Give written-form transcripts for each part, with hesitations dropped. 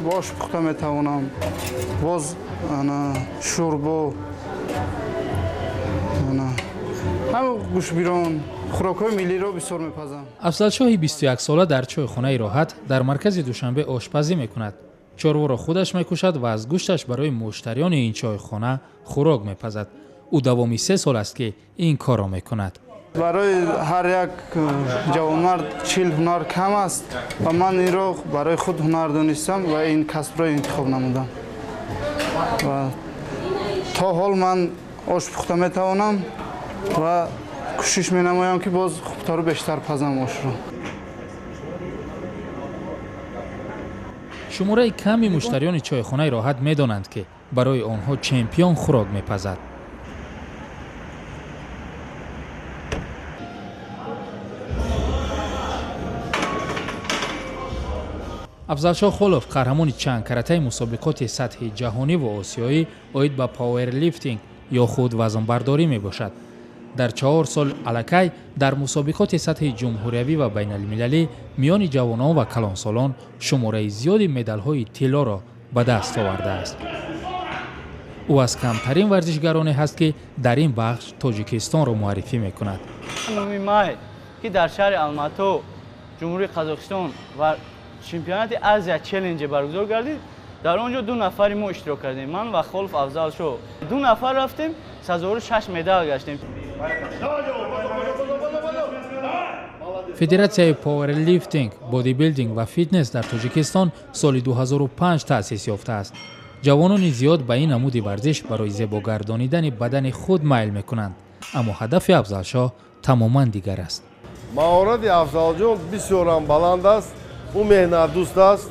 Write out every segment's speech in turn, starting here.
Ош пухта метавонам, боз шӯрбо, ҳам гӯшбирон, хӯрокҳои миллиро бисёр мепазам. Афзалшоҳи 21сола дар чойхонаи Роҳат дар маркази Душанбе ошпазӣ мекунад. Чорворо худаш мекушад ва аз гӯшташ барои муштариёни ин чойхона хӯрок мепазад. Ӯ давоми 3 сол аст, ки ин корро мекунад. Барои ҳар як ҷавонмард 40 ҳунар кам аст ва ман инро барои худ ҳунар донистам ва ин касбро интихоб намудам. Ва то ҳол ман ош пухта метавонам ва кӯшиш менамоям, ки боз хубтару бештар пазам ошро. Шумораи ками муштариёни чойхонаи Роҳат медонанд, ки барои онҳо чемпион хӯрок мепазад. Афзалшоҳ Холов қаҳрамони чанд каратаи мусобиқоти сатҳи ҷаҳонӣ ва осиёӣ оид ба пауэрлифтинг ё худ вазнбардорӣ мебошад. Дар 4 сол аллакай дар мусобиқоти сатҳи ҷумҳуриявӣ ва байналмилалӣ миёни ҷавонон ва калонсолон шумораи зиёди медалҳои тиллоро ба даст овардааст. Ӯ аз камтарин варзишгароне ҳаст, ки дар ин бахш Тоҷикистонро муаррифӣ мекунад. 9 май, ки дар шаҳри Алмато, Ҷумҳурии Қазоқистон ва чемпионати Азия челленҷе баргузор гардид, дар он ҷо 2 нафари мо иштирок кардем, ман ва Холов Афзалшоҳ. 2 нафар рафтем, сазовори 6 медал гаштем. Федератсияи пауэрлифтинг, бодибилдинг ва фитнес дар Тоҷикистон соли 2005 таъсис ёфтааст. Ҷавонони зиёд ба ин намуди варзиш барои зебогардонидани бадани худ майл мекунанд, аммо ҳадафи Афзалшоҳ тамоман дигар аст. Маҳорати Афзалҷон бисёрам баланд аст. Ӯ меҳнатдӯст аст,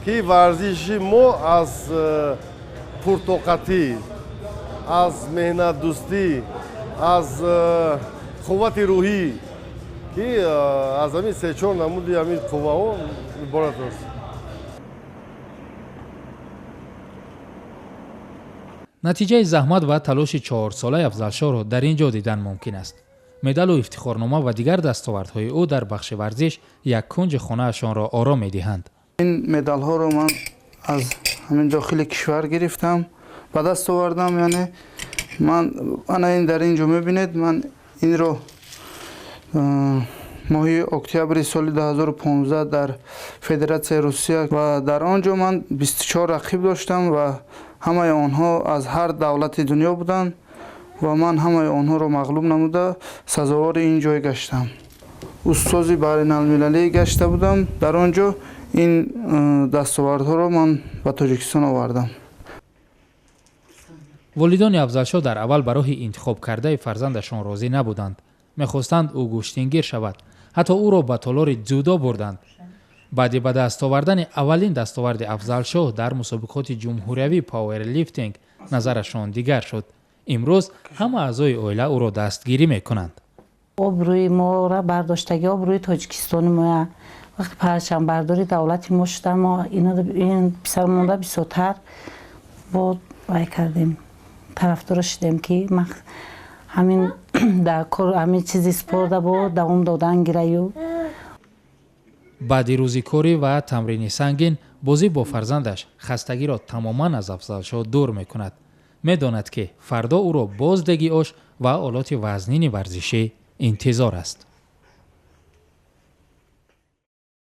ки варзиши мо аз пуртоқатӣ, аз меҳнатдӯстӣ, аз қуввати рӯҳӣ, ки аз ҳамин 3-4 намуди ҳамин қувваҳо иборат аст. Натиҷаи заҳмат ва талоши 4-солаи Афзалшоҳро дар ин ҷо дидан мумкин аст. Медалу ифтихорнома ва дигар дастовардҳои ӯ дар бахши варзиш як кунҷи хонаашонро ором медиҳанд. Ин медалҳоро ман аз ҳамин дохили кишвар гирифтам, ба даст овардам. Яъне ман ана ин дар ин ҷо мебинед, ман инро моҳи октябри соли 2015 дар Федератсияи Русия ва дар он ҷо ман 24 рақиб доштам ва ҳамаи онҳо аз ҳар давлати дунё буданд ва ман ҳамаи онҳоро мағлуб намуда сазовори ин ҷой гаштам. Устози байналмилалӣ гашта будам. Дар он ҷо ин дастовардҳоро ман ба Тоҷикистон овардам. Волидони Афзалшоҳ дар аввал ба роҳи интихоб кардаи фарзандашон розӣ набуданд. Мехостанд ӯ гӯштингир шавад. Ҳатто ӯро ба толори дзюдо бурданд. Баъди ба даст овардани аввалин дастоварди Афзалшоҳ дар мусобиқоти ҷумҳуриявӣ пауэрлифтинг назарашон дигар шуд. Имрӯз ҳама аъзои оила ӯро дастгирӣ мекунанд. Обрӯи моро бардоштагӣ, обрӯи Тоҷикистони моя. Вақти парчамбардори давлати мо шуда, мо ин писармонда бисёртар бо вай кардем, тарафдора шудем, ки ҳамин дар кор ҳамин чизи спорда бо давом додан гираю. Баъди рӯзи корӣ ва тамрини сангин бозӣ бо фарзандаш хастагиро тамоман аз Афзалшоҳ дур мекунад. Медонад, ки фардо ӯро боз деги ош ва олоти вазнини варзишӣ интизор аст.